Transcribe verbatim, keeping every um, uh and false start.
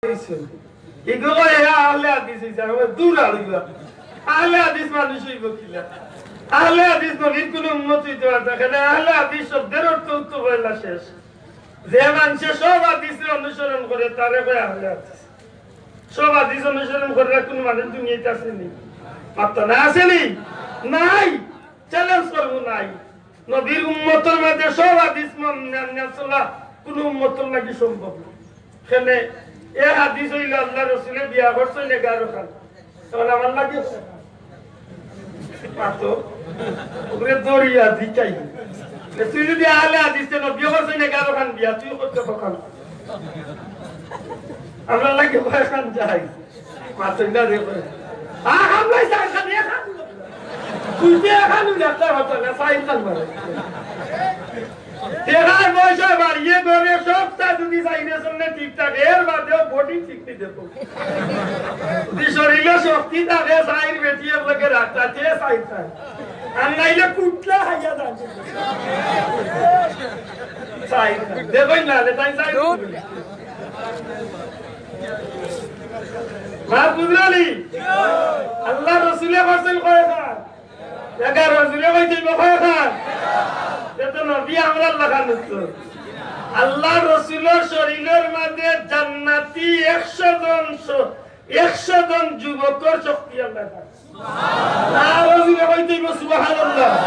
অইছে। ইগু কয়, "এ আহলে হাদিস অইছে।" আমি কই, "দূর আলুয়া। আহলে হাদিস মানুষ অইবো কিলা? আহলে হাদিস নবীর কুনু উম্মত অইতো পারে না। কেনে আহলে হাদিস শব্দের অর্থ তো পয়লা শেষ। যে মানষে সব হাদিসরে অনুসরণ করে, তারে কয় আহলে হাদিস।" সব হাদিস অনুসরণ করার কুনু মানুষ দুনিয়াত আছে নি? মাত্তা না আছে নি? নাই। চ্যালেঞ্জ করমু, নাই। নবীর উম্মতর মাঝে সব হাদিস মান-, মানিয়া চলা কুনু উম্মতর লাগি সম্ভব না। কেনে এ হাদিস অইলো আল্লার রসুলে বিয়া করছইন এগারো খান। তখন আমার লাগি মাতো, ওরে দরিয়া দিকাই। এ তুই যদি আহলে হাদিস, তে নবী করছইন এগারো খান বিয়া, তুই করতে কখন? আমরা লাগি কয় খান যাই। মাতইন না রে কয়। আ, আমরাই চাইর খান, এ খান। তুই তো এ খান, তুই একটা কথা না, চাইর খান মারে। টেকার পয়সা বাড়িয়ে ধরে সবটা যদি চাইরে সামনে ঠিক থাকে, এর বাদেও বডি ঠিক নি দেখো। যদি শরীরে শক্তি থাকে, চাইর বেটি এক লগে রাখতা, তে চাইর খান। আর নাইলে কুটলা খাইয়া যান। চাইর খান। দেখইন না, রে, তাই চাইর খান। মা বুঝলি? আল্লার রসুলে করছইন কয় খান? এগারো। জুরে কইতে অইবো কয় খান? এ তো নবী আমরার লাখান উত্তর। আল্লার রসুলর শরীলর মাঝে জান্নাতি একশো জন শ-, একশো জন যুবকর শক্তি আল্লায় দেন। আরো জুরে কইতে অইবো সুবহানাল্লাহ।